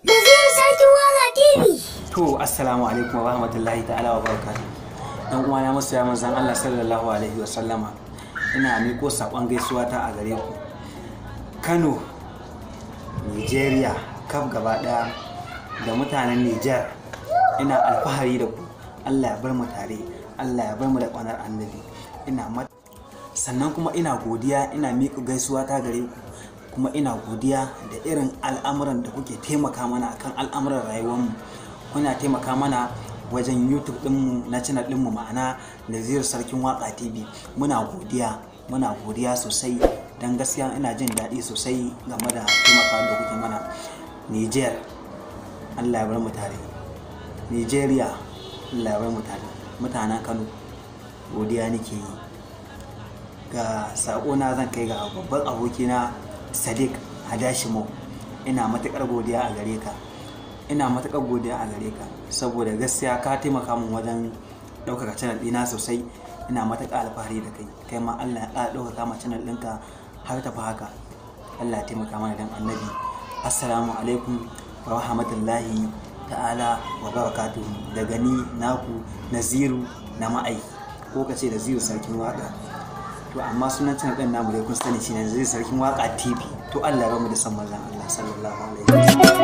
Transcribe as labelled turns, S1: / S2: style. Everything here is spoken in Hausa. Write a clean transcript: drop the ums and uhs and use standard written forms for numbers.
S1: Naziru Sarkin Waka TV.
S2: To, assalamu alaikum wa rahmatullahi ta'ala wa barakatuh. Dan uwana masoya manzon Allah sallallahu alaihi wa sallama. Ina miƙo saƙon gaisuwa ta a gare ku. Kano, Nigeria, kaf gaba ɗaya da mutanen Niger. Ina alfahari da ku. Allah ya bar mu tare. Allah ya bar mu da ƙaunar Annabi. Ina sannan kuma ina godiya, ina miƙa gaisuwa ta gare ku, kuma ina godiya da irin al'amuran da kuke taimaka mana akan al'amuran rayuwarmu. Kuna taimaka mana wajen YouTube ɗinmu na channel ɗinmu, ma'ana Naziru Sarkin Waka TV. Muna godiya, muna godiya sosai, don gaskiya ina jin daɗi sosai game da taimakawa da kuke mana. Niger, Allah ya bar mu tare. Nigeria, Allah ya bar mu tare. Mutanen Kano, godiya nake yi. Ga saƙona zan kai ga babban abokina Sadiq Hadashimo. Ina matuƙar godiya a gare ka, ina matuƙar godiya a gare ka, saboda gaskiya ka taimaka min wajen ɗaukaka channel ɗina sosai. Ina matuƙar alfahari da kai. Kai ma Allah ya ƙara ɗaukaka ma channel ɗinka har tafi haka. Allah ya taimaka mana dan Annabi. Assalamu alaikum wa rahmatullahi ta'ala wa barakatuhu. Daga ni naku Naziru na ma'aiki, ko ka ce Naziru Sarkin Waka. To, amma sunan channel ɗin namu dai kun sani, shine Naziru Sarkin Waka TV. To, Allah ya bamu da san manzon Allah sallallahu alaihi wasallam.